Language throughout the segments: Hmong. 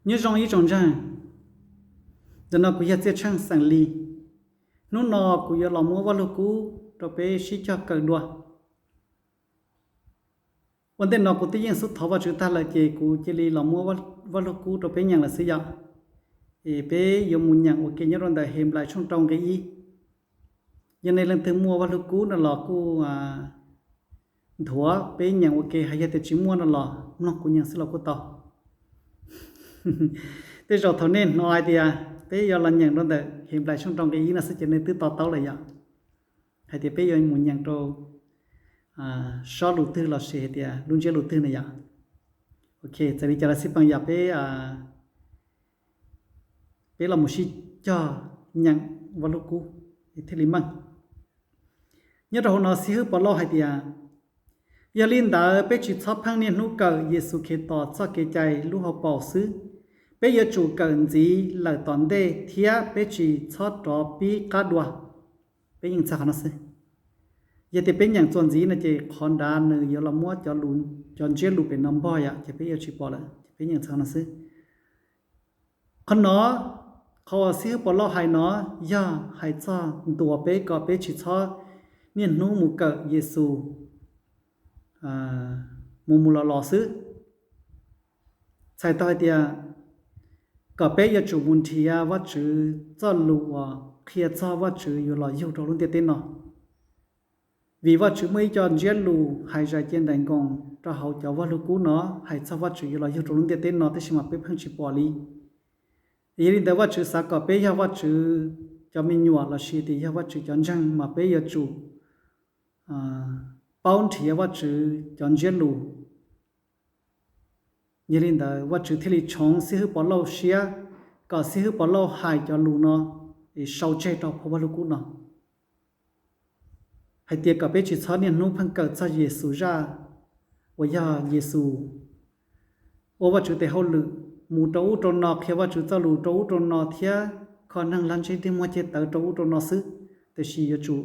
Nyob zoo ib tsoom ntseeg, ntawm no kuv yog Txiaj Tsheej xeem Lis. Hnub no kuv yuav los muab Vaj Lug Kub rau peb sib cog kawm dua. Ua ntej no kuv twb yeej xub thov Vajtswv tag lawm ces kuv cia li los muab Vaj Lug Kub rau peb nyeem lawm xwb yom. Es peb yuav mus nyeem ua ke nyob rau ntawm Henplais tshooj rau nqe ib. Yog nej leej twg muaj Vaj Lug Kub no los kuj nthuav peb nyeem ua ke, hais yog tias tsis muaj no los mloog kuv nyeem xwb los kuj tau. Tej zaum thaum nej hnov hais tias peb yuav los nyeem rau ntawm Henplais tshooj rau nqe ib no xwb ces nej twb to taub lawm yom, hais tias peb yuav mus nyeem rau sob lus twg los sis hais tias lub ntsiab lus twg na yom. Ok, txawm li cas los xij peem yom, peb peb los mus sib cog nyeem Vaj Lug Kub thiaj li meej. Nyob rau hauv no Xib Hwb Pov Lauj hais tias, yog li ntawd peb tsis txhob pheej niaj hnub kawm Yexus Khetos txoj kev cai lub hauv paus xwb, peb yuav tsum kawm ntxiv lawm tom ntej thiab peb tsis txhob rov pib qab dua. Peb yeej txhais qhov no xwb. Yog tias peb nyeem txuas ntxiv no ces qhov nrad nws yuav los muab cov ntsiab lus pem no npog yom, ces peb yuav tsis pom lawm, ces peb nyeem txhais qhov no xwb. Qhov no, qhov uas Xib Hwb Pov Lauj hais no yog hais txog ntuas peb kom peb tsis txhob niaj hnub mus kawm Yexus mus mus los los xwb. Txhais tau hais tias kom peb yuav tsum mus nrhiav Vajtswv txoj lus uas qhia txog Vajtswv yuav los yug rau lub ntiaj teb no. Vim Vajtswv muaj ib co ntsiab lus hais zais cia nraim nkoos rau hauv cov Vaj Lug Kub no hais txog Vajtswv yuav los yug rau lub ntiaj teb no, tab sis mas peb pheej tsis pom li. Yog li ntawd Vajtswv xav kom peb yog Vajtswv cov me nyuam los sis tias yog Vajtswv cov ntseeg mas peb yuav tsum paub nrhiav Vajtswv cov ntsiab lus. Yog li ntawd Vajtswv thiaj li tshoov Xib Hwb Pov Lauj siab kom Xib Hwb Pov Lauj hais cov lus no es sau tseg rau phau Vaj Lug Kub no, hais tias kom peb tsis txhob niaj hnub pheej kawm txog Yexus zaj uas yog Yexus ua Vajtswv tes hauj lwm, mus rau ub rau no qhia Vajtswv txoj lus rau ub rau no thiab kho neeg lag ntsej dig muag ceg tawv rau ub rau no xwb, tiam sis yuav tsum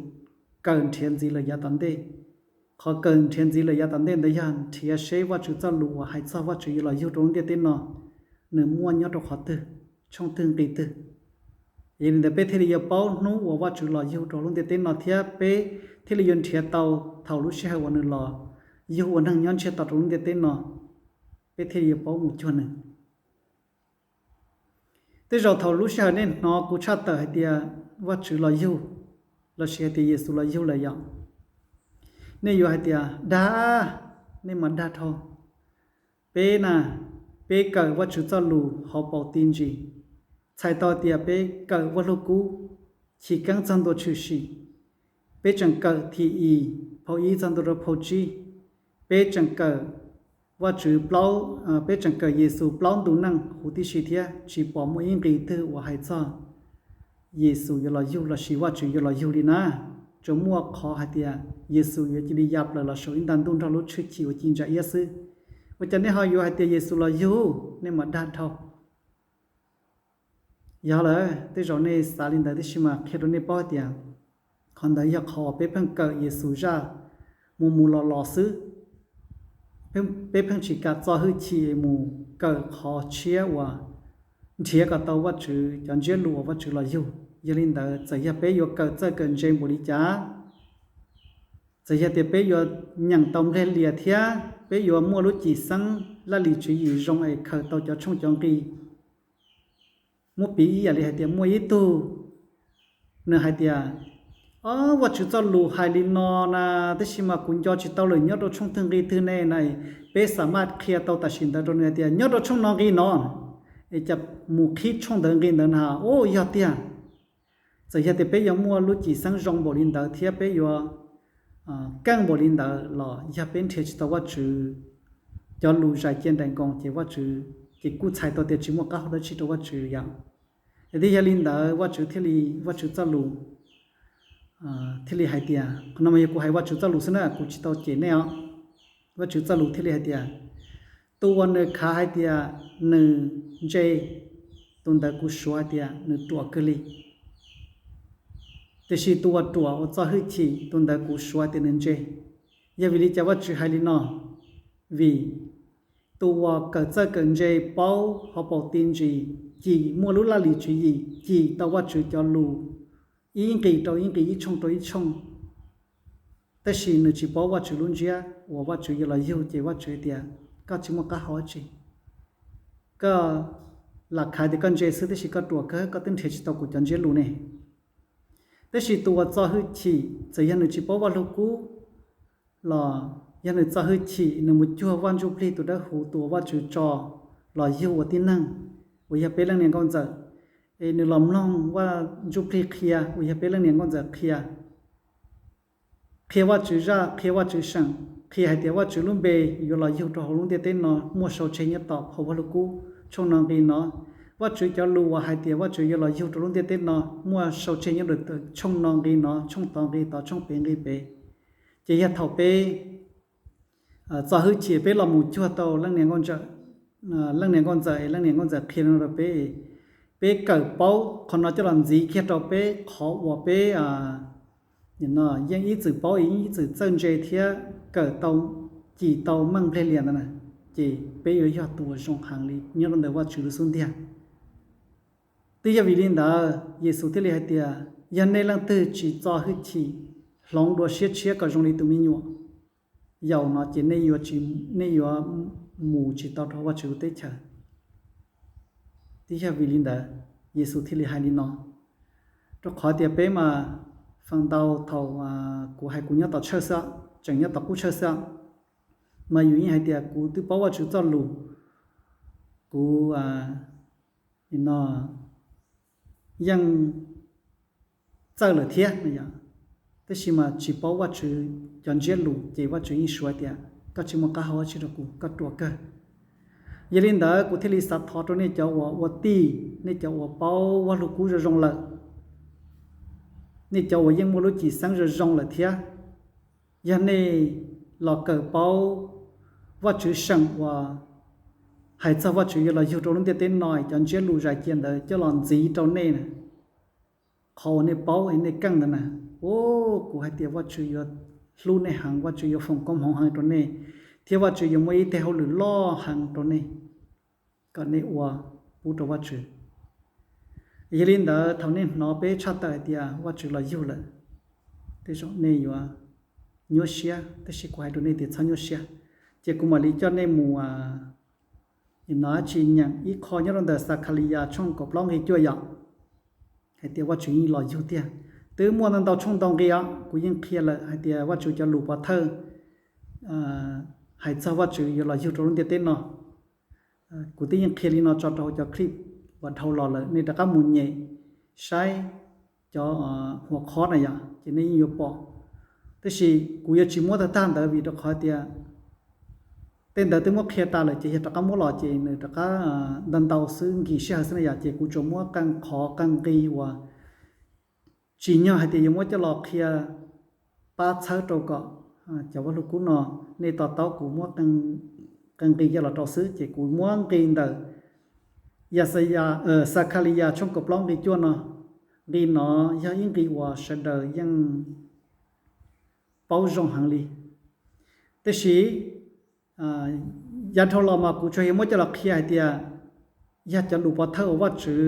kawm nrhiav ntxiv lawm yav tom ntej. Qhov kawm nrhiav ntxiv lawm yav tom ntej ntawd yog nrhiav seb Vajtswv txoj lus uas hais txog Vajtswv yuav los yug rau lub ntiaj teb no nws muaj nyob rau qhov twg, tshooj twg nqi twg. Yog li ntawd peb thiaj li yuav paub hnub uas Vajtswv los yug rau lub ntiaj teb no thiab peb thiaj li yuav nrhiav tau thaum lub sij hawm uas nws los yug ua neeg nyob ntsiag to rau lub ntiaj teb no, peb thiaj li yuav paub mus cuag nws. Tej zaum thaum lub sij hawm nej hnov kuv tshaj tawm hais tias Vajtswv los yug, los sis hais tias Yexus los yug lawm yom, nej yuav hais tias dag, nej mas dag dhau. Peb na, peb kawm Vajtswv txoj lus hauv paus ti ntsis, txhais tau tias peb kawm Vajluskub Chiv Keeb txog ntua tshwm sim. Peb tseem kawm Thim Ib phau ib txog ntua rau phau tsib. Peb tseem kawm Vajtswv plaub, peb tseem kawm Yexus plaub ntu neej huv tib si thiab tsis pom muaj ib nqi twg uas hais txog Yexus yuav los yug los sis Vajtswv yuav los yug li na. Tsuas muaj qhov hais tias Yexus yuav cia li ya plaws los saum ib nta ntuj nrog lub tshwj chim uas ci ntsa iab xwb. Ua cas nej ho yuav hais tias Yexus los yug? Nej mas dag dhau. Yog lawm, tej zaum nej xav li ntawd, tiam sis mas qhia rau nej paub hais tias qhov ntawd yog qhov uas peb pheej kawm Yexus zaj mus mus los los xwb. Peb pheej tsis kam txo hwj chim mus kawm qhov tshiab uas nrhiav kom tau Vajtswv cov ntsiab lus uas Vajtswv los yug. Yog li ntawd, txawm yog peb yuav kawm txawj kawm ntse npaum li cas, txawm yog tias peb yuav nyeem tau nplej lias thiab peb yuav muaj lub cim xeeb laj lim tswv yim zoo es khaws tau cov tshooj cov nqi, muab piv ib yam li hais tias muaj ib tug, nws hais tias, o, Vajtswv txoj lus hais li no na, tab sis mas kuv nco tsis tau lawm nyob rau tshooj twg nqi twg ne na. Peb xa maj qhia tau tam sim ntawd rau nws hais tias nyob rau tshooj no nqi no, es cas mus qhib tshooj ntawd nqi ntawd na, o, yog tiag. Txawm yog tias peb yuav muaj lub cim xeeb zoo npaum li ntawd thiab peb yuav keej npaum li ntawd los yog peb nrhiav tsis tau Vajtswv cov lus zais cia nraim nkoos ces Vajtswv ces kuj txhais tau tias tsis muaj qab hau dab tsi rau Vajtswv yom. Es thiaj yog li ntawd Vajtswv thiaj li, Vajtswv txoj lus thiaj li hais tias, qhov no mas yog kuv hais Vajtswv txoj lus xwb na, kuv tsis tau cem nej os. Vajtswv txoj lus thiaj li hais tias, tus uas nws khav hais tias nws ntse, tus ntawd kuv suav hais tias nws ruam kawg li. Tiam sis tus uas ruam uas txo hwj chim, tus ntawd kuv suav hais tias nws ntse. Yog vim li cas Vajtswv hais li no? Vim tus uas kawm txawj kawm ntse, paub hauv paus ti ntsis, cim muaj lub laj lim tswv yim, cim tau Vajtswv cov lus ib nqis rau ib nqis, ib tshooj rau ib tshooj, tab sis nws tsis paub Vajtswv lub ntsiab uas Vajtswv yuav los yug, ces Vajtswv tias, koj tsis muaj qab hau dab tsi. Koj lam khaiv tias koj ntse xwb, tab sis koj ruam kawg, koj twb nrhiav tsis tau kuv cov ntsiab lus ne. Tab sis tus uas txo hwj chim, txawm yog nws tsis paub Vajluskub los yog nws txo hwj chim, nws mus cuag Vaj Ntsujplig tus dawb huv, tus uas Vajtswv tso los yug ua tib neeg, uas yog peb leej niam nkauj ntxawm, es nws los mloog Vaj Ntsujplig qhia, uas yog peb leej niam nkauj ntxawm qhia, qhia Vajtswv zaj, qhia Vajtswv seem, qhia hais tias Vajtswv lub npe yuav los yug rau hauv lub ntiaj teb no, muaj sau tseg nyob tom phau Vajluskub tshooj no nqi no. Vajtswv cov lus uas hais tias Vajtswv yuav los yug rau lub ntiaj teb no, muaj sau tseg nyob rau tshooj no nqi no, tshooj tod nqi tod, tshooj pem nqi pem. Ces yog thaum peb txo hwj chim peb los mus cuag tau leej niam nkauj ntxawm, leej niam nkauj ntxawm es leej niam nkauj ntxawm qhia no rau peb, peb kawm paub qhov no coj los ntxiv kiag rau peb qhov uas peb yeej ib txwm paub, yeej ib txwm txawj ntse thiab kawm tau, cim tau meej nplej lias ntawd na, ces peb yuav yog tus uas zoo heev li nyob rau ntawm Vajtswv lub xub ntiag. Twb yog vim li ntawd Yexus thiaj li hais tias, yog nej leej twg tsis txo hwj chim hloov dua siab tshiab kom zoo li tus me nyuam yaus no ces nej yuav tsis, nej yuav mus tsis tau rau Vajtswv lub teb chaws. Twb yog vim li ntawd Yexus thiaj li hais li no, rau qhov tias peb mas feem ntau thaum kuv hais kuv nyob tom tshawj xwb, tseem nyob tom qub tshawj xwb, mas yus yeej hais tias kuv twb paub Vajtswv txoj lus, kuv no yeej txawj lawm thiab no yom, tab sis mas tsis paub Vajtswv cov ntsiab lus ces Vajtswv yeej suav tias koj tsis muaj qab hau dab tsi rau kuv, koj ruam kawg. Yog li ntawd kuv thiaj li xav thov rau nej cov uas ua tij, nej cov uas paub Vajluskub zoo zoo lawm, nej cov uas yeej muaj lub cim xeeb zoo zoo lawm thiab, yog nej los kawm paub Vajtswv seem uas hais txog Vajtswv yuav los yug rau lub ntiaj teb no, cov ntsiab lus zais cia ntawd coj los ntxiv rau nej na, qhov uas nej paub nej keej ntawd na, kuv hais tias Vajtswv yuav hlub nej heev, Vajtswv yuav foom koob hmoov heev rau nej, thiab Vajtswv yuav muaj ib teg hauj lwm loj heev rau nej, kom nej ua pub rau Vajtswv. Yog li ntawd thaum nej hnov peb tshaj tawm hais tias Vajtswv los yug lawm, tej zaum nej yuav nyuaj siab, tab sis kuv hais rau nej tias txhob nyuaj siab. Ces kuv mam li coj nej mus, no dab tsi, nyeem ib qho nyob rau ntawm Xakhaliyas tshooj kaum plaub nqi cuaj yom, hais tias Vajtswv yeej los yug tiag. Twb muaj ntau ntau tshooj ntau nqi os, kuv yeej qhia lawm hais tias Vajtswv cov lus pov thawj hais txog Vajtswv yuav los yug rau lub ntiaj teb no. Kuv twb yeej qhia li no tso rau hauv cov clip uas dhau los lawm, nej rov qab mus nyem saib cov huam qhob na yom, ces nej yeej yuav pom. Tab sis kuv yuav tsis muab tag tag ntawd vim rau qhov tias tej ntawd twb muab qhia tas lawm, ces yog rov qab muab los ces nws rov qab ntau ntau xwb, nkim sij hawm xwb na yom, ces kuv tsuas muab qee qhov qee nqi uas tsim nyog hais tias yuav muab coj los qhia pab txhawb rau kom cov Vaj Lug Kub no nej to taub, kuv muab qee nqi coj los rau xwb, ces kuv muab nqi ntawm Yaxayas, Xakhaliyas tshooj kaum plaub nqi cuaj no. Nqi no yog ib nqi uas sawv daws yeej paub zoo heev li. Tab sis yav dhau los mas kuv tsuas yog muab coj los qhia hais tias yog cov lus pov thawj uas Vajtswv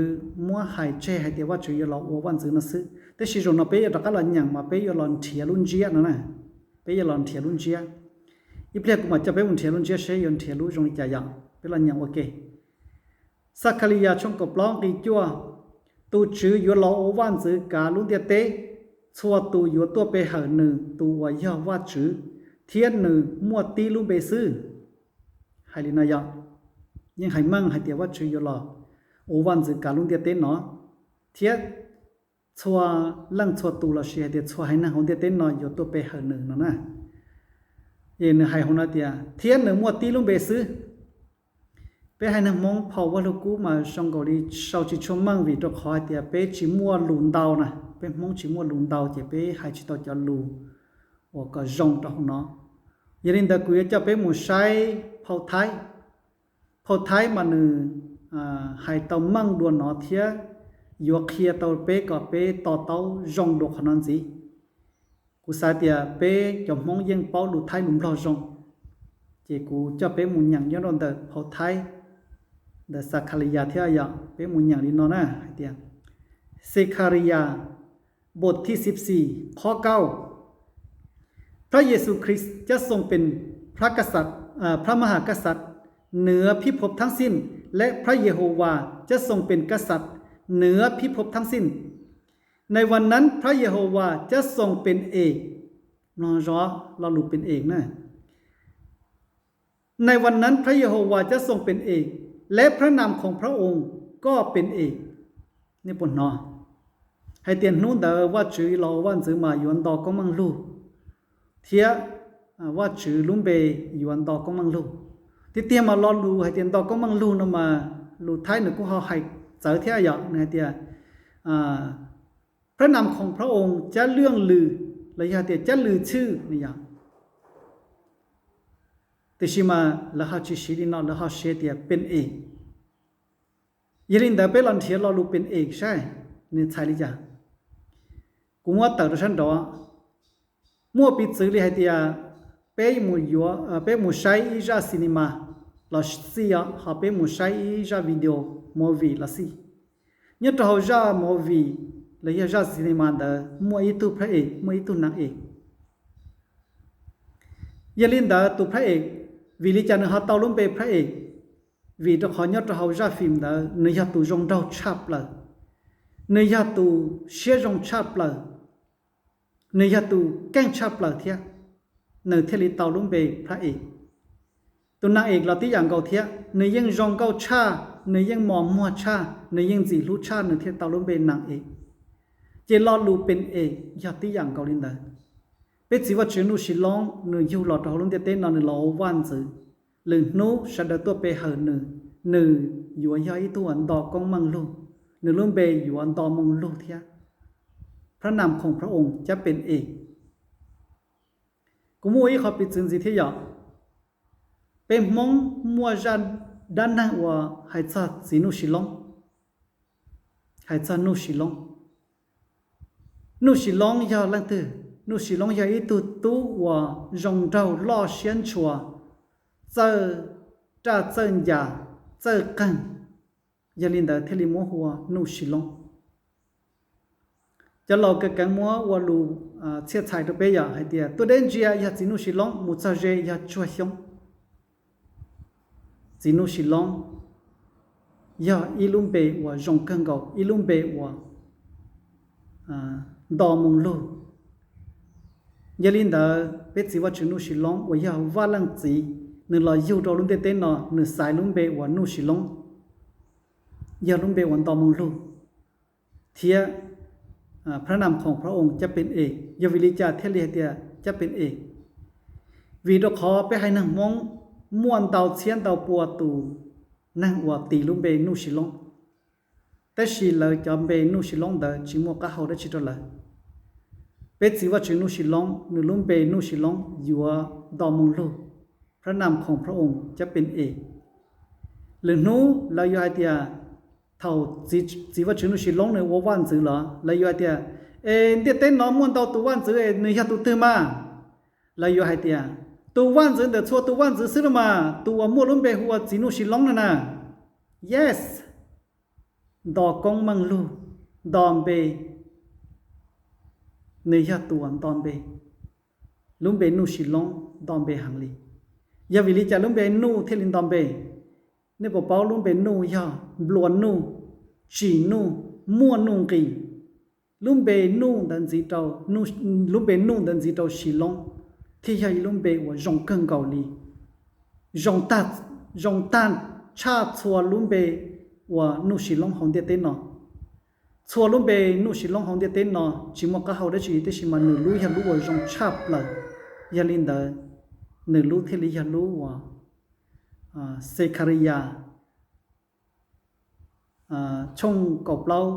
muab hais tseg hais tias Vajtswv yuav los ua vaj ntxwv no xwb. Tab sis zaum no peb yuav rov qab los nyeem mas peb yuav los nrhiav lub ntsiab no na. Peb yuav los nrhiav lub ntsiab. Ib pliag kuv mam coj peb mus nrhiav lub ntsiab seb yuav nrhiav lub zoo li cas yom. Peb los nyeem ua ke. Xakhaliyas tshooj kaum plaub nqi cuaj, tus Tswv yuav los ua vaj ntxwv kav lub ntiaj teb, txhua tus yuav tuaj pe hawm nws tus uas yog Vajtswv, thiab nws muaj tib lub npe xwb. Hais li no yog, yeej hais meej hais tias Vajtswv yuav los ua vaj ntxwv kav lub ntiaj teb no, thiab txhua leej txhua tus lossis hais tias txhua haiv neeg hauv ntiaj teb no yuav tuaj pe hawm nws no na. Es nws hais hauv no tias thiab nws muaj tib lub npe xwb. Peb haiv neeg Hmoob phau Vaj Lug Kub mas zoo nkaus li sau tsis tshua meej vim rau qhov hais tias peb tsis muaj lus ntau na, peb Hmoob tsis muaj lus ntau ces peb hais tsis tau cov lus uas kom zoo rau hauv no. Yog li ntawd kuv yuav coj peb mus saib phau Thaib. Phau Thaib mas nws hais tau meej dua no thiab yuav qhia tau peb kom peb to taub zoo dua qhov no ntxiv. Kuv xav tias peb cov Hmoob yeej paub lus Thaib lus Nplog zoo, Ces kuv coj peb mus nyeem nyob rau ntawm phau Thaib, ntawm Xakhariyas thiab yom, peb mus nyeem li no na hais tias, Xakhariyas bos thib xib xis qhob kaub, พระเยซูคริสต์จะทรงเป็นพระกษัตริย์ พระมหากษัตริย์เหนือพิภพทั้งสิ้น และพระเยโฮวาห์จะทรงเป็นกษัตริย์เหนือพิภพทั้งสิ้น ในวันนั้นพระเยโฮวาห์จะทรงเป็นเอก Mloog zov lo lus เป็นเอก na. ในวันนั้นพระเยโฮวาห์จะทรงเป็นเอก และพระนามของพระองค์ก็เป็นเอก Nej puas hnov hais tias hnub ntawd Vajtswv los ua vaj ntxwv mas yuav nto koob meej lug, thiab Vajtswv lub npe yuav nto koob meej lug. Tiag tiag mas lo lus hais tias nto koob meej lug no mas lus Thaib nws kuj ho hais txawv thiab yom, nws hais tias พระนามของพระองค์จะเลื่องลือ los yog hais tias จะลือชื่อ no yom. Tiam sis mas lawv ho tsis siv li no, lawv ho siv tias เป็นเอก. Yog li ntawd peb los nrhiav lo lus เป็นเอก saib nws txhais li cas. Kuv muab tawm rau sab nraud, muaj piv txwv li hais tias peb mus yuav, peb mus saib ib zaj cinema los xij, ho peb mus saib ib zaj video movie los xij. Nyob rau hauv zaj movie los yog zaj cinema ntawd muaj ib tug พระเอก muaj ib tug นางเอก. Yog li ntawd tus พระเอก, vim li cas nws ho tau lub npe พระเอก? Vim rau qhov nyob rau hauv zaj fim ntawd nws yog tus zoo nraug tshaj plaws, nws yog tus siab zoo tshaj plaws, nws yog tus keej tshaj plaws thiab, nws thiaj li tau lub npe พระเอก. Tus นางเอก los tib yam nkaus thiab, nws yeej zoo nkauj tshaj, nws yeej mos muag tshaj, nws yeej ntxim hlub tshaj, nws thiaj tau lub npe นางเอก. Ces lo lus เป็นเอก yog tib yam nkaus li ntawd. Peb txiv Vajtswv Nuj Sis Loob nws yug los rau hauv lub ntiaj teb no nws los ua vaj ntxwv. Lwm hnub sawv daws tuaj pe hawm nws, nws yuav yog ib tug uas nto koob meej lug, nws lub npe yuav nto moo lug thiab. พระนามของพระองค์จะเป็นเอก. Kuv muaj ib qho piv txwv ntxiv thiab yom. Peb Hmoob muaj zaj dab neeg uas hais txog txiv Nuj Sis Loob, hais txog Nuj Sis Loob. Nuj Sis Loob yog leej twg? Nuj Sis Loob yog ib tug tub uas zoo nraug loj siab ntshua, txawj raj txawj ncas, txawj qeeg, yog li ntawd thiaj li muab hu ua Nuj Sis Loob. Cov laus keev keev muab ua lus txhiaj txhais rau peb yom, hais tias tuaj deb ntsia yog txiv Nuj Sis Loob, mus txog ze yog Tsuag Xyoob. Txiv Nuj Sis Loob yog ib lub npe uas zoo kawg nkaus, ib lub npe uas nto moo lug. Yog li ntawd peb txiv Vajtswv Nuj Sis Loob uas yog Vaj Leej Txiv, nws los yug rau lub ntiaj teb no nws xaiv lub npe uas Nuj Sis Loob, yog lub npe uas nto moo lug, thiab พระนามของพระองค์จะเป็นเอก yog vim li cas thiaj li hais tias จะเป็นเอก? Vim rau qhov peb haiv neeg Hmoob muaj ntau txhiab ntau pua tus neeg uas tis lub npe Nuj Sis Loob, tab sis lawv cov npe Nuj Sis Loob ntawd tsis muaj qab hau dab tsi rau lawv. Peb txiv Vajtswv Nuj Sis Loob nws lub npe Nuj Sis Loob yuav nto moo lug, พระนามของพระองค์จะเป็นเอก. Lwm hnub lawv yuav hais tias, thaum txiv Vajtswv Nuj Sis Loob nws ua vaj ntxwv los lawv yuav hais tias, es ntiaj teb no muaj ntau tus vaj ntxwv es nws yog tus twg mas? Lawv yuav hais tias, tus vaj ntxwv ntawm txhua tus vaj ntxwv xwb los mas, tus uas muaj lub npe hu ua txiv Nuj Sis Loob no na. Yes, nto koob meej lug, nto npe, nws yog tus uas nto npe. Lub npe Nuj Sis Loob nto npe heev li. Yog vim li cas lub npe Nuj thiaj li nto npe? Nej puas paub lub npe Nuj yog nplua nuj, tsim nuj, muaj nuj nqis? Lub npe Nuj ntawd ntxiv rau, lub npe Nuj ntawd ntxiv rau Sis Loob, thiaj yog ib lub npe uas zoo kawg nkaus li, zoo tag, zoo tag tshaj txhua lub npe uas Nuj Sis Loob hauv ntiaj teb no. Txhua lub npe Nuj Sis Loob hauv ntiaj teb no tsis muaj qab hau dab tsi, tab sis mas nws lub yog lub uas zoo tshaj plaws. Yog li ntawd, nws lub thiaj li yog lub uas Xekhariyas tshooj kaum plaub,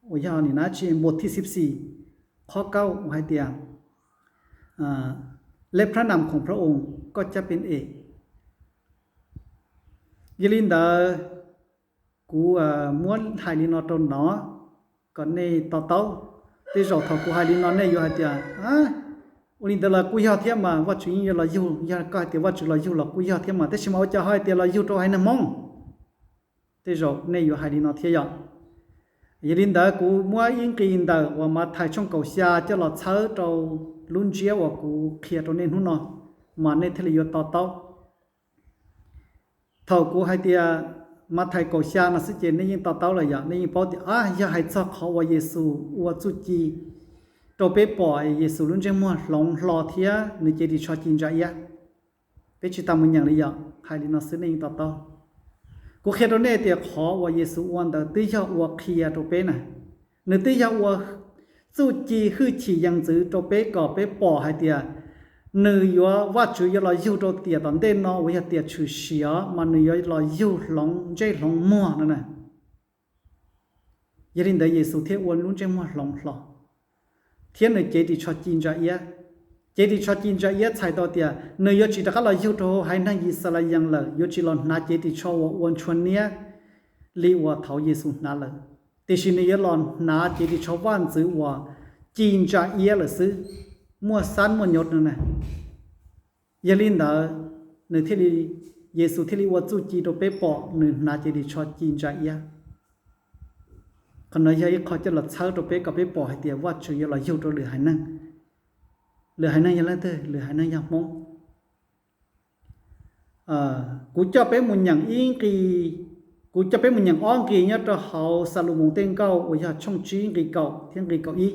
uas yog nim no tsis npua thib xib xis, qhob kaub uas hais tias, lej phrab nam khoom phrab oos koj cab pes es. Yog li ntawd, kuv muab hais li no rau nov kom nej to taub. Tej zaum thaum kuv hais li no nej yuav hais tias, Ua li ntawd los kuj yog thiab mas, Vajtswv yeej yuav los yug, yog koj hais tias Vajtswv los yug los kuj yog thiab mas, tab sis mas ua cas ho hais tias los yug rau haiv neeg Hmoob? Tej zaum nej yuav hais li no thiab yom. Yog li ntawd kuv muab ib nqi ntawm uas Mathais tshooj kaum xya coj los txhawb rau lub ntsiab uas kuv qhia rau nej hnub no, mas nej thiaj li yuav to taub. Thaum kuv hais tias Mathais kaum xya no xwb ces nej yeej to taub lawm yom, nej yeej paub tias a yog hais txog qhov uas Yexus ua txuj ci rau peb pom, Yexus lub ntsej muag hloov hlo thiab nws cev ris tsho ci ntsa iab. Peb tsis tas mus nyeem li yom, hais li no xwb nej yeej to taub. Kuv qhia rau nej tias qhov uas Yexus ua ntawd twb yog ua qhia rau peb na. Nws twb yog ua txuj ci hwj chim yees ntxwv rau peb kom peb pom hais tias nws yuav, Vajtswv yuav los yug rau tiam tom ntej no uas yog tiam tshwm sim os, mas nws yuav los yug hloov ntsej hloov muag no na. Yog li ntawd Yexus thiaj ua lub ntsej muag hloov hlo thiab nws cev ris tsho ci ntsa iab. Cev ris tsho ci ntsa iab txhais tau tias nws yuav tsis rov qab los yug rau haiv neeg Yixalayees lawm, yuav tsis los hnav cev ris tsho uas ua ntshua niab li uas thaum Yexus hnav lawm, tiam sis nws yuav los hnav cev ris tsho vaj ntxwv uas ci ntsa iab lawm xwb, muaj xab muaj nyov no na. Yog li ntawd, nws thiaj li, Yexus thiaj li ua txuj ci rau peb pom nws hnav cev ris tsho ci ntsa iab. Qhov no yog ib qho coj los txhawb rau peb kom peb pom hais tias Vajtswv yuav los yug rau lwm haiv neeg. Lwm haiv neeg yog leej twg? Lwm haiv neeg yog Hmoob. Kuv coj peb mus nyeem ib nqi, kuv coj peb mus nyeem ob nqi nyob rau hauv Xalumoos tej nkauj uas yog tshooj tsib nqi kaum thiab nqi kaum ib,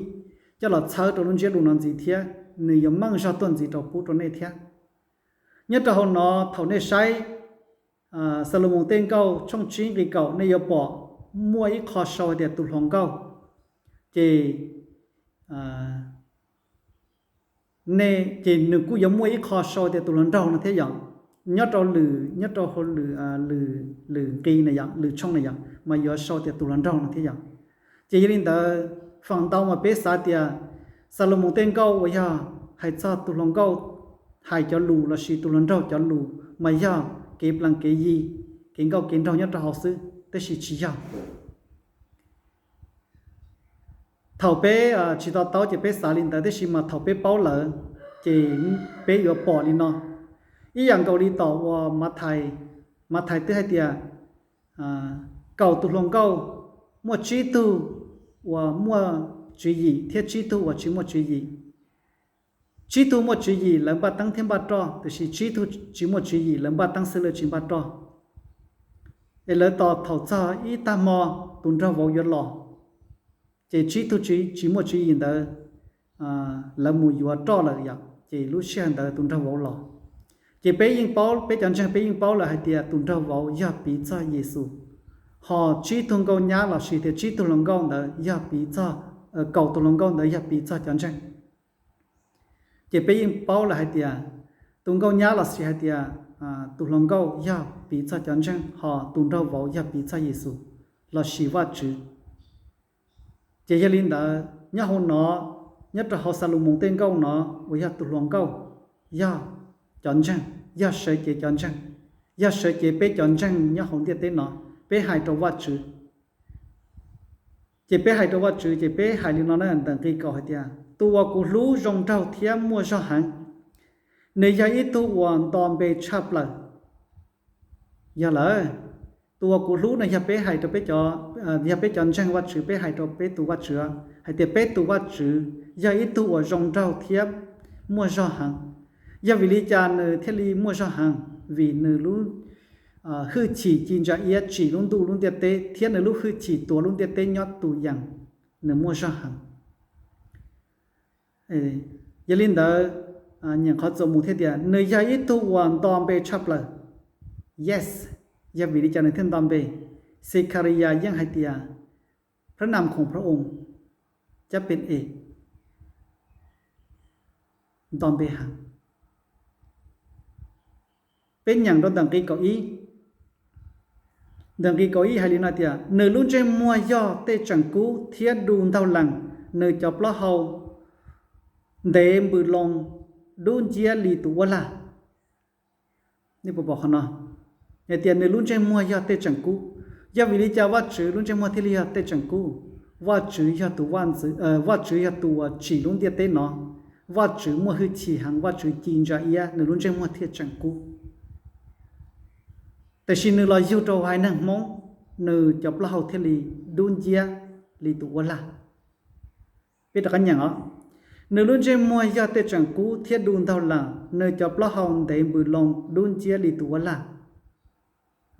coj los txhawb rau lub ntsiab lus no ntxiv thiab nws yuav meej zog tuaj ntxiv rau pub rau nej thiab. Nyob rau hauv no thaum nej saib Xalumoos tej nkauj tshooj tsib nqi kaum nej yuav pom muaj ib qho sau hais tias tus hluas nkauj, ces nej, ces nws kuj yuav muaj ib qho sau tias tus hluas nraug no thiab yom. Nyob rau lwm, nyob rau hauv lwm, lwm nqi na yom, lwm tshooj na yom, mas yuav sau tias tus hluas nraug no thiab yom. Ces yog li ntawd, feem ntau mas peb xav tias Xalumoos tej nkauj uas yog hais txog tus hluas nkauj hais cov lus lossis tus hluas nraug cov lus mas yog kev plees kev yi, kev nkauj kev nraug nyob rau hauv xwb, tab sis tsis yog. Thaum peb tsis to taub ces peb xav li ntawd, tab sis mas thaum peb paub lawm ces peb yuav pom li no. Ib yam nkaus li tom uas Mathais, Mathais twb hais tias kaum tus hluas nkauj, muaj tsib tug uas muaj tswv yim thiab tsib tug uas tsis muaj tswv yim. Tsib tug muaj tswv yim lawv npaj teeb thiab npaj roj, tiam sis tsib tug tsis muaj tswv yim lawv npaj teeb xwb lawv tsis npaj roj. Es lawv tos thaum txog ib tag hmo tus nraug vauv yuav los, ces tsib tug tsis muaj tswv yim ntawd lawv mus yuav roj lawm yom, ces lub sij hawm ntawd tus nraug vauv los. Ces peb yeej paub, peb cov ntseeg peb yeej paub lawm hais tias tus nraug vauv yog piv txog Yexus, ho tsib tug nkauj nyab lossis tias tsib tug hluas nkauj ntawd yog piv txog, kaum tus hluas nkauj ntawd yog piv txog cov ntseeg. Ces peb yeej paub lawm hais tias tus nkauj nyab lossis hais tias tus hluas nkauj yog piv txog cov ntseeg, ho tus nraug vauv yog piv txog Yexus lossis Vajtswv. Ces yog li ntawd nyob hauv no, nyob rau hauv Xalumoos tej nkauj no uas yog tus hluas nkauj, yog cov ntseeg, yog sawv cev cov ntseeg, yog sawv cev peb cov ntseeg nyob hauv ntiaj teb no, peb hais rau Vajtswv. Ces peb hais rau Vajtswv ces peb hais li no na, ntawm nqi kaum hais tias tus uas kuv hlub zoo nraug thiab muaj zog heev, nws yog ib tug uas nto npe tshaj plaws. Yog lawm, tus uas kuv hlub no yog peb hais rau peb cov, yog peb cov ntseeg Vajtswv, peb hais rau peb tus Vajtswv hais tias peb tus Vajtswv yog ib tug uas zoo nraug thiab muaj zog heev. Yog vim li cas nws thiaj li muaj zog heev? Vim nws lub hwj chim ci ntsa iab tsim lub ntuj lub ntiaj teb thiab nws lub hwj chim tuav lub ntiaj teb nyob tus yees, nws muaj zog heev. Yog li ntawd, nyeem qhov txuas mus thiab tias nws yog ib tug uas nto npe tshaj plaws. Yes, yog vim li cas nws thiaj nto npe? Xekhariyas yeej hais tias พระนามของพระองค์จะเป็นเอก nto npe heev. Peb nyeem rau ntawm nqi kaum ib. Ntawm nqi kaum ib hais li no tias nws lub ntsej muag yog tej tseem kub thiab du ntaug lees, nws cov plaub hau ntev npws loo dub nciab li tus uab lag. Nej puas pom qhov no? Hais tias nws lub ntsej muag yog tej tseem kub. Yog vim li cas Vajtswv lub ntsej muag thiaj li yog tej tseem kub? Vajtswv yog tus vaj ntxwv, Vajtswv yog tus uas tsim lub ntiaj teb no. Vajtswv muaj hwj chim heev, Vajtswv ci ntsa iab, nws lub ntsej muag thiaj tseem kub. Tiam sis nws los yug rau haiv neeg Hmoob, nws cov plaub hau thiaj li dub nciab li tus uab lag. Peb rov qab nyeem os. Nws lub ntsej muag yog tej tseem kub thiab du ntaug lees, nws cov plaub hau ntev npws loo dub nciab li tus uab lag,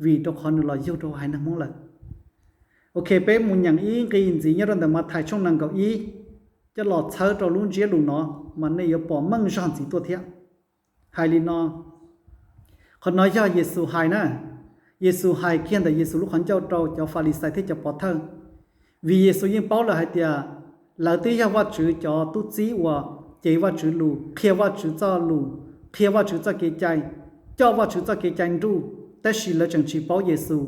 vim rau qhov nws los yug rau haiv neeg Hmoob lawm. Ok, peb mus nyeem ib nqi ntxiv nyob rau ntawm Mathais tshooj nees nkaum ib coj los txhawb rau lub ntsiab lus no, mas nej yuav pom meej zog ntxiv tuaj thiab. Hais li no, qhov no yog Yexus hais na. Yexus hais kiag ntawm Yexus lub qhov ncauj rau cov Falixais thiab cov pov thawj, vim Yexus yeej paub lawm hais tias lawv twb yog Vajtswv cov tub txib uas cev Vajtswv lus, qhia Vajtswv txoj lus, qhia Vajtswv txoj kev cai, coj Vajtswv txoj kev cai nruj, tab sis lawv tseem tsis paub Yexus,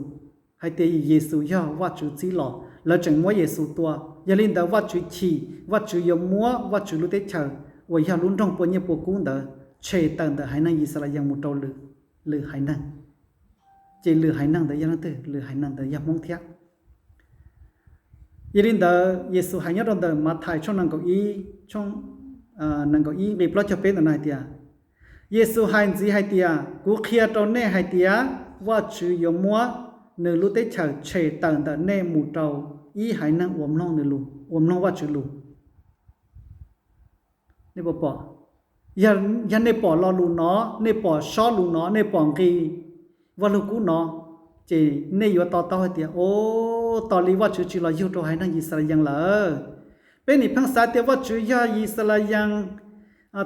hais tias Yexus yog Vajtswv txib los, lawv tseem muab Yexus tua. Yog li ntawd Vajtswv chim, Vajtswv yuav muab Vajtswv lub teb chaws uas yog lub nroog pua nyiaj pua kub ntawd tshem tawm ntawm haiv neeg Yixalayees mus rau lwm haiv neeg. Ces lwm haiv neeg ntawd yog leej twg? Lwm haiv neeg ntawd yog Hmoob thiab. Yog li ntawd Yexus hais nyob rau ntawm Mathais tshooj nees nkaum ib, tshooj nees nkaum ib nqi plaub caug peb ntawm no hais tias, Yexus hais ntxiv hais tias, kuv qhia rau nej hais tias Vajtswv yuav muab nws lub teb chaws tshem tawm ntawm nej mus rau ib haiv neeg uas mloog nws lus, uas mloog Vajtswv lus. Nej puas pom? Yog nej pom lo lus no, nej pom sob lus no, nej pom nqi Vajluskub no, ces nej yuav to taub hais tias, o, tos li Vajtswv tsis los yug rau haiv neeg Yixalayees lawm. Peb nim pheej xav tias Vajtswv yog Yixalayees,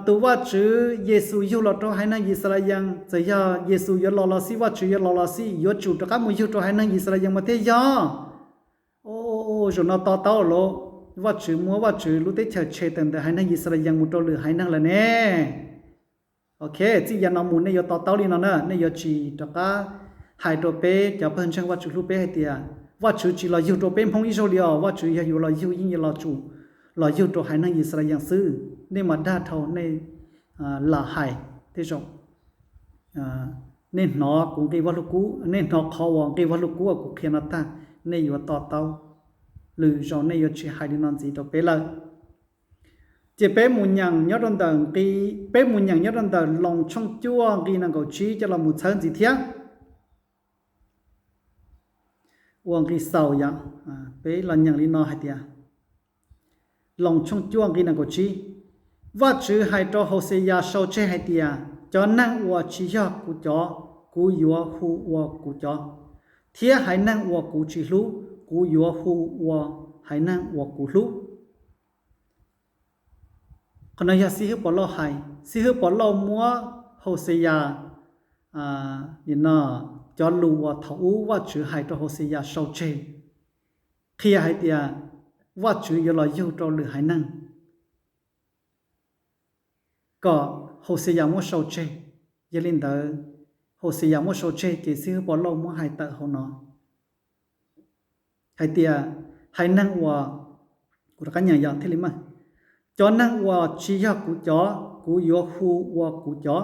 tus Vajtswv Yexus yug los rau haiv neeg Yixalayees, txawm yog Yexus yuav los los xij, Vajtswv yuav los los xij, yuav tsum rov qab mus yug rau haiv neeg Yixalayees mas thiaj yog. Zaum no to taub lawm, Vajtswv muab Vajtswv lub teb chaws tshem tawm ntawm haiv neeg Yixalayees mus rau lwm haiv neeg lawm ne. Ok, txij yav no mus nej yuav to taub li no na, nej yuav tsis rov qab hais rau peb cov pawg ntseeg Vajtswv hlub peb hais tias Vajtswv tsis los yug rau peb Hmoob ib zaug li os, Vajtswv yog yuav los yug yeej yuav los tsum los yug rau haiv neeg Yixalayees xwb. Nej mas dag dhau, nej lam hais tej zaum nej hnov kuv nqi Vajluskub, nej hnov qhov uas nqi Vajluskub uas kuv qhia no tag, nej yuav to taub, lwm zaus nej yuav tsis hais li no ntxiv rau peb lawm. Ces peb mus nyeem nyob rau ntawm nqi, peb mus nyeem nyob rau ntawm Loos tshooj cuaj nqi nees nkaum tsib coj los mus txhawb ntxiv thiab. Ua nqi xaus yom, peb los nyeem li no hais tias, Loos tshooj cuaj nqi nees nkaum tsib, Vajtswv hais rau Hauxeyas sau tseg hais tias, cov neeg uas tsis yog kuv cov, kuv yuav hu ua kuv cov, thiab haiv neeg uas kuv tsis hlub, kuv yuav hu ua haiv neeg uas kuv hlub. Qhov no yog Xib Hwb Pov Lauj hais. Xib Hwb Pov Lauj muab Hauxeyas, nim no, cov lus uas thaum ub Vajtswv hais rau Hauxeyas sau tseg, qhia hais tias Vajtswv yuav los yug rau lwm haiv neeg kom Hauxeyas muab sau tseg. Yog li ntawd, Hauxeyas muab sau tseg ces Xib Hwb Pov Lauj muab hais tawm hauv no hais tias, haiv neeg uas, kuv rov qab nyeem yom thiaj li meej, cov neeg uas tsis yog kuv cov, kuv yuav hu ua kuv cov,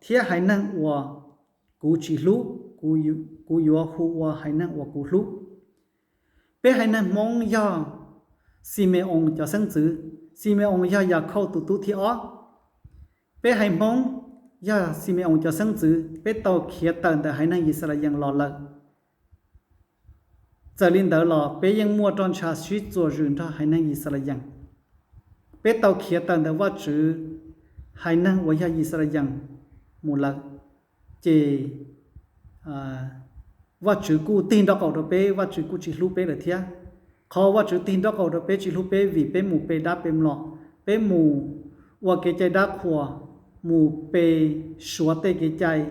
thiab haiv neeg uas kuv tsis hlub, kuv yuav hu ua haiv neeg uas kuv hlub. Peb haiv neeg Hmoob yog Xime-oos cov xeeb ntxwv, Xime-oos yog Yakhauj tus tub thib ob. Peb haiv Hmoob yog Xime-oos cov xeeb ntxwv, peb tau khiav tawm ntawm haiv neeg Yixalayees los lawm. Txawm li ntawd los peb yeej muaj roj ntsha sib txuas zwm nrog haiv neeg Yixalayees. Peb tau khiav tawm ntawm Vajtswv haiv neeg uas yog Yixalayees mus lawm, ces Vajtswv kuj tig nrob qaum rau peb, Vajtswv kuj tsis hlub peb lawm thiab. Qhov Vajtswv tig nrob qaum rau peb tsis hlub peb vim peb mus pe dab pe mlom, peb mus ua kev cai dab qhuas, mus pe Suav tej kev cai,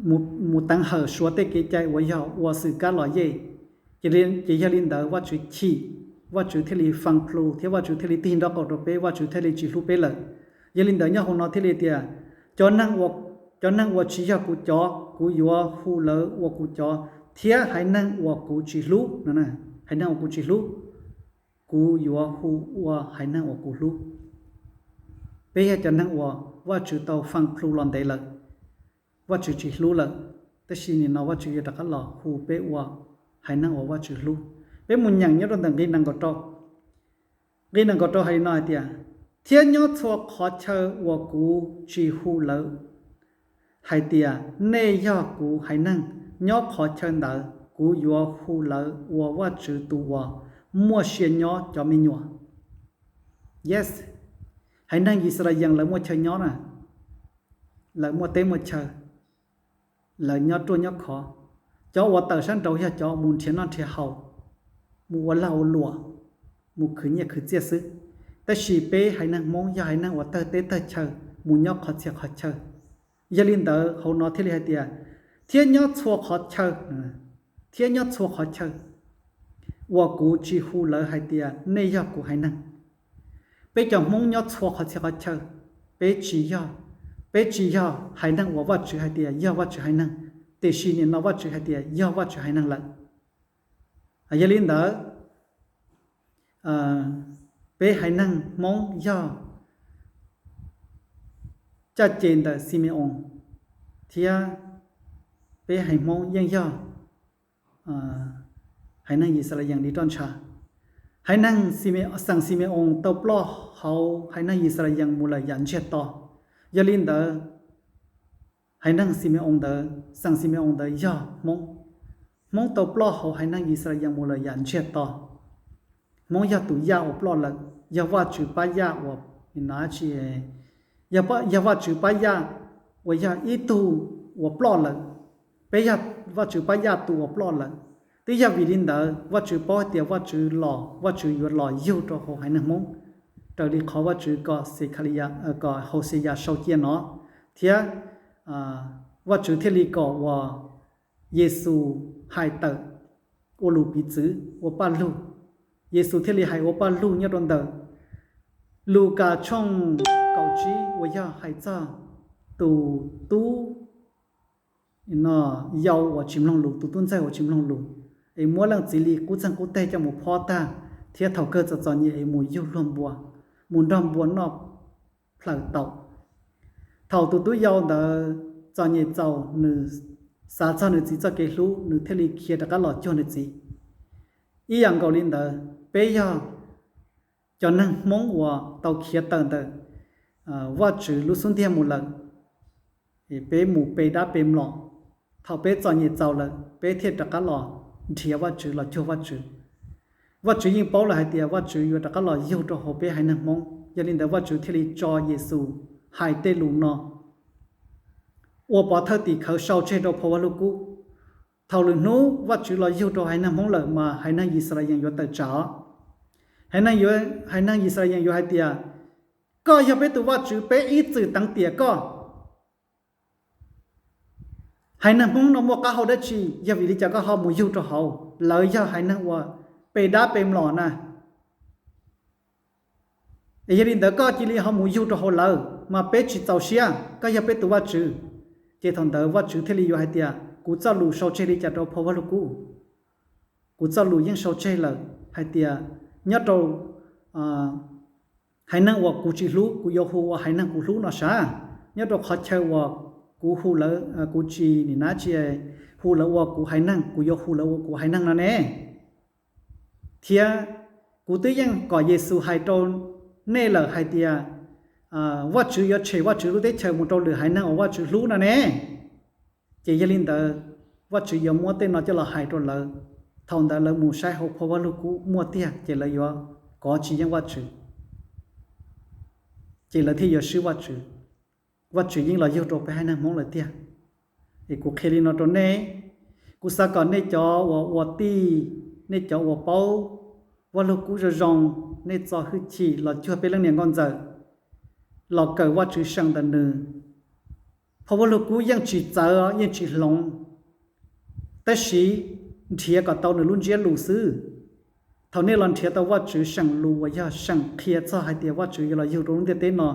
mus teev hawm Suav tej kev cai uas yog ua xwm kab los yej. Ces yog li ntawd Vajtswv chim, Vajtswv thiaj li fee plhu thiab Vajtswv thiaj li tig nrob qaum rau peb, Vajtswv thiaj li tsis hlub peb lawm. Yog li ntawd nyob hauv no thiaj li tias, cov neeg uas tsis yog kuv cov, kuv yuav hu lawv ua kuv cov, thiab haiv neeg uas kuv tsis hlub, haiv neeg uas kuv tsis hlub, kuv yuav hu ua haiv neeg uas kuv hlub. Peb yog cov neeg uas Vajtswv tau fee plhu los ntev lawm, Vajtswv tsis hlub lawm, tab sis nim no Vajtswv yuav rov qab los hu peb ua haiv neeg uas Vajtswv hlub. Peb mus nyeem nyob rau ntawm nqi nees nkaum rau. Nqi nees nkaum rau hais li no hais tias, Thiab nyob txhua qhov chaw uas kuv tsis hu lawv hais tias, nej yog kuv haiv neeg, nyob qhov chaw ntawd kuv yuav hu lawv ua Vajtswv tus uas muaj sia nyob cov me nyuam. Yes, haiv neeg Yixalayees lawv muaj chaw nyob na, lawv muaj teb muaj chaw, lawv nyob ruaj nyob khov. Cov uas tawm sab nraud yog cov mus nrhiav noj nrhiav haus, mus ua lag ua luam, mus khwv nyiaj khwv txiaj xwb. Tab sis peb haiv neeg Hmoob yog haiv neeg uas tawg teb tawg chaw, mus nyob qhov txhia qhov chaw. Yog li ntawd hauv no thiaj li hais tias, thiab nyob txhua qhov chaw, thiab nyob txhua qhov chaw uas kuv tsis hu lawv hais tias, nej yog kuv haiv neeg. Peb cov Hmoob nyob txhua qhov txhia qhov chaw, peb tsis yog, peb tsis yog haiv neeg uas Vajtswv hais tias yog Vajtswv haiv neeg, tiam sis nim no Vajtswv hais tias yog Vajtswv haiv neeg lawm. Yog li ntawd, peb haiv neeg Hmoob yog caj ces ntawm Xime-oos, thiab peb haiv Hmoob yeej yog haiv neeg Yixalayees li roj ntsha. Haiv neeg, xeem Xime-oos tau ploj hauv haiv neeg Yixalayees mus lawm yam ntsiag to. Yog li ntawd, haiv neeg Xime-oos ntawd, xeem Xime-oos ntawd yog Hmoob. Hmoob tau ploj hauv haiv neeg Yixalayees mus lawm yam ntsiag to. Hmoob yog tus yaj uas ploj lawm, yog Vajtswv pab yaj uas, yog Vajtswv pab yaj uas yog ib tug uas ploj lawm. Peb yog Vajtswv pab yaj tus uas ploj lawm. Twb yog vim li ntawd Vajtswv paub hais tias Vajtswv los, Vajtswv yuav los yug rau hauv haiv neeg Hmoob, raws li qhov Vajtswv kom Xekhali, kom Hauxeyas sau cia no, thiab Vajtswv thiaj li kom uas Yexus hais tawm ua lus piv txwv ua paj lug. Yexus thiaj li hais ua paj lug nyob rau ntawm Lukas tshooj kaum tsib uas yog hais txog tus tub yau uas tsis mloog lus, tus tub ntxawg uas tsis mloog lus, es muab leej txiv li qub txeeg qub teg coj mus phob tag, thiab thaum kawg txom txom nyem es mus yug luag npua, mus nrog npua noj plhaws taum. Thaum tus tub yau ntawd txom nyem txaus, nws xav txog nws txiv txoj kev hlub, nws thiaj li khiav rov qab los cuag nws txiv. Ib yam nkaus li ntawd, peb yog cov neeg Hmoob uas tau khiav tawm ntawm Vajtswv lub xub ntiag mus lawm, peb mus pe dab pe mlom. Thaum peb txom nyem txaus lawm, peb thiaj rov qab los nrhiav Vajtswv, los cuag Vajtswv. Vajtswv yeej paub lawm hais tias Vajtswv yuav rov qab los yug rau hauv peb haiv neeg Hmoob. Yog li ntawd Vajtswv thiaj li tso Yexus hais tej lus no ua pov thawj tim khawv sau tseg rau phau Vaj Lug Kub. Thaum lwm hnub Vajtswv los yug rau haiv neeg Hmoob lawm mas haiv neeg Yixalayees yuav tawm tsam. Haiv neeg, haiv neeg Yixalayees yuav hais tias, koj yog peb tus Vajtswv, peb ib txwm teev tiam koj. Haiv neeg Hmoob no muaj qab hau dab tsi, yog vim li cas koj ho mus yug rau hauv? Lawv yog haiv neeg uas pe dab pe mlom na. Es yog li ntawd koj cia li ho mus yug rau hauv lawv, mas peb tsis txaus siab, koj yog peb tus Vajtswv. Ces thaum ntawd Vajtswv thiaj li yuav hais tias, kuv txoj lus sau tseg li cas rau phau Vaj Lug Kub? Kuv txoj lus yeej sau tseg lawm hais tias, nyob rau haiv neeg uas kuv tsis hlub, kuv yuav hu ua haiv neeg kuv hlub no sav. Nyob rau qhov chaw uas kuv hu lawv, kuv tsis nim nab tsis hu lawv ua kuv haiv neeg, kuv yuav hu lawv ua kuv haiv neeg no ne. Thiab kuv twb yeej kom Yexus hais rau nej lawm hais tias, Vajtswv yuav tshem Vajtswv lub teb chaws mus rau lwm haiv neeg uas Vajtswv hlub no ne. Ces yog li ntawd, Vajtswv yuav muab tej no coj los hais rau lawv. Thaum ntawd lawv mus saib hauv phau Vaj Lug Kub muaj tiag, ces lawv yuav kov tsis yeej Vajtswv, ces lawv thiaj yuav swb Vajtswv. Vajtswv yeej los yug rau peb haiv neeg Hmoob lawm tiag. Es kuv qhia li no rau nej, kuv xav kom nej cov uas ua tij, nej cov uas paub Vaj Lug Kub zoo zoo, nej txo hwj chim los cuag peb leej niam nkauj ntxawm, los kawm Vajtswv seem ntawm nws. Phau Vaj Lug Kub yeej tsis txawv, yeej tsis hloov, tab sis nrhiav kom tau nws lub ntsiab lus xwb. Thaum nej los nrhiav tau Vajtswv seem lus uas yog seem qhia txog hais tias Vajtswv yuav los yug rau lub ntiaj teb no,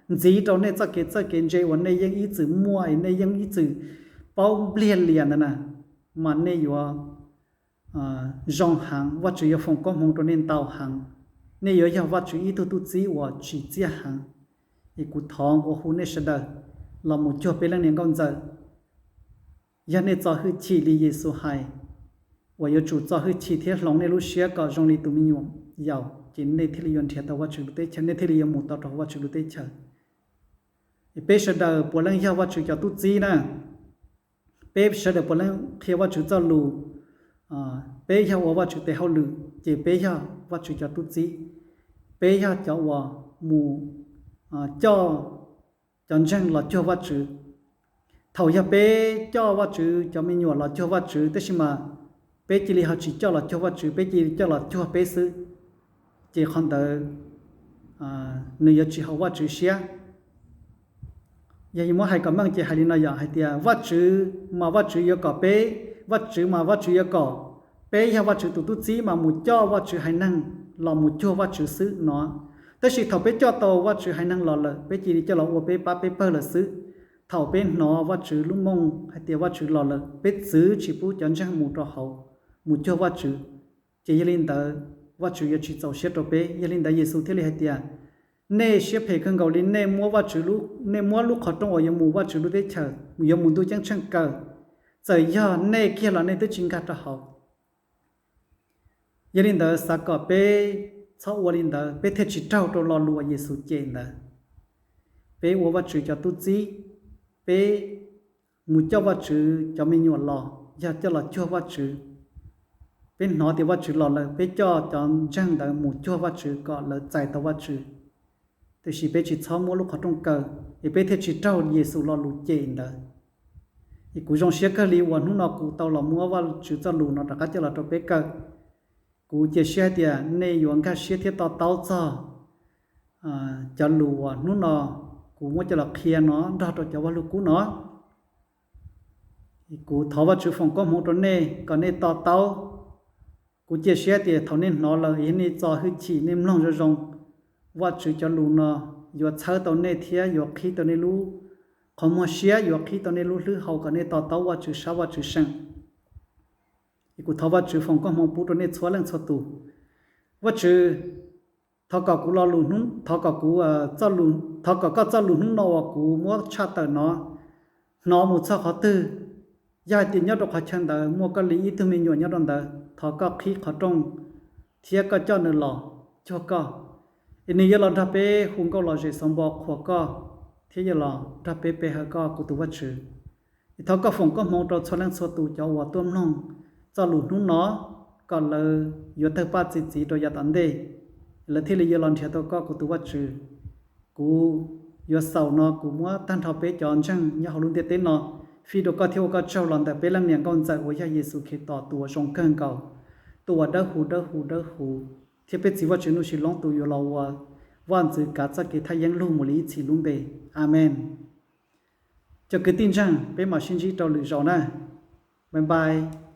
ntxiv rau nej txoj kev txawj kev ntse uas nej yeej ib txwm muaj es nej yeej ib txwm paub npliag lias ntawd na, mas nej yuav zoo heev, Vajtswv yuav foom koob hmoov rau nej ntau heev. Nej yuav yog Vajtswv ib tug tub txib uas tsim txiaj heev. Es kuv thov nqua hu nej sawv daws los mus cuag peb leej niam nkauj ntxawm. Yog nej txo hwj chim li Yexus hais, uas yuav tsum txo hwj chim thiab hloov nej lub siab kom zoo li tus me nyuam yaus. ces nej thiaj li yuav nrhiav tau Vajtswv lub teb chaws, nej thiaj li yuav mus tau rau Vajtswv lub teb chaws. Peb sawv daws puav leej yog Vajtswv cov tub txib na. Peb sawv daws puav leej qhia Vajtswv txoj lus, peb yog ua Vajtswv tes hauj lwm, ces peb yog Vajtswv cov tub txib. Peb yog cov uas mus coj cov ntseeg los cuag Vajtswv. Thaum yog peb coj Vajtswv cov me nyuam los cuag Vajtswv, tab sis mas peb cia li ho tsis coj los cuag Vajtswv, peb cia li coj los cuag peb xwb, ces qhov ntawd nws yuav tsis haum Vajtswv siab. Yog yuav muab hais kom meej ces hais li no yom, hais tias Vajtswv mas Vajtswv yuav kom peb, Vajtswv mas Vajtswv yuav kom peb yog Vajtswv tus tub txib mas mus coj Vajtswv haiv neeg los mus cuag Vajtswv xwb no. Tab sis thaum peb coj tau Vajtswv haiv neeg los lawm, peb cia li coj los ua peb pab peb pawg lawm xwb. Thaum peb hnov Vajtswv lub mooj hais tias Vajtswv los lawm, peb txwv tsis pub cov ntseeg mus rau hauv, mus cuag Vajtswv, ces yog li ntawd Vajtswv yuav tsis txaus siab rau peb. Yog li ntawd Yexus thiaj li hais tias, nej siab phem kawg nkaus li, nej muab Vajtswv, nej muab lub qhov rooj uas yuav mus Vajtswv lub teb chaws, yuav mus ntuj ceeb tsheej kaw, txawm yog nej kiag los nej twb tsis nkag rau hauv. Yog li ntawd xav kom peb txhob ua li ntawd, peb thiaj tsis raug rau lo lus uas Yexus cem ntawd. Peb ua Vajtswv cov tub txib, peb mus coj Vajtswv cov me nyuam los yog coj los cuag Vajtswv. Peb hnov tias Vajtswv los lawm, peb coj cov ntseeg ntawd mus cuag Vajtswv kom lawv txais tau Vajtswv. Tiam sis peb tsis txhob muab lub qhov rooj kaw, es peb thiaj tsis raug Yexus lo lus cem ntawd. Es kuv zoo siab kawg li uas hnub no kuv tau los muab Vajtswv txoj lus no rov qab coj los rau peb kawm. Kuv cia siab hais tias nej yuav nkag siab thiab to taub txog cov lus uas hnub no kuv muab coj los qhia no nrog rau cov Vaj Lug Kub no. Kuv thov Vajtswv foom koob hmoov rau nej kom nej to taub. Kuv cia siab tias thaum nej hnov lawm, yog nej txo hwj chim, nej mloog zoo zoo, Vajtswv cov lus no yuav txhawb tau nej thiab yuav qhib tau nej lub qhov muag siab, yuav qhib tau nej lub hlwb hau kom nej to taub Vajtswv sab Vajtswv seem. Es kuv thov Vajtswv foom koob hmoov pub rau nej txhua leej txhua tus. Vajtswv, thov kom kuv lo lus, thov kom kuv, thov kom koj txoj lus hnub no uas kuv muab tshaj tawm no hnov mus txog qhov twg, yog hais tias nyob rau qhov chaw ntawd muaj koj li ib tug me nyuam nyob rau ntawd, thov koj qhib qhov rooj thiab koj coj nws los cuag koj, es nws yuav los nrog peb hu nkauj lom zem xov npo qhuas koj, thiab yuav los nrog peb pe hawm koj kuv tus Vajtswv. Es thov koj foom koob hmoov rau txhua leej txhua tus cov uas tuaj mloog txoj lus hnub no, kom lawv yuav tawg paj txi txiv rau yav tom ntej, lawv thiaj li yuav los nrhiav tau koj kuv tus Vajtswv. Kuv yuav xaus no kuv muab tag nrho peb cov ntseeg nyob hauv lub ntiaj teb no fij rau koj thiab ua koj tsaug los ntawm peb leej niam nkauj ntxawm uas yog Yexus Khetos tus uas zoo kawg nkaus, tus uas dawb huv dawb huv dawb huv, thiab peb txiv Vajtswv Nuj Sis Loob tus yuav los ua vaj ntxwv kav txoj kev thaj yeeb lug mus li ib txhis lub npe. Amees. Cov kwv tij ntseeg, peb mam sib ntsib rau lwm zaus na. Bye bye.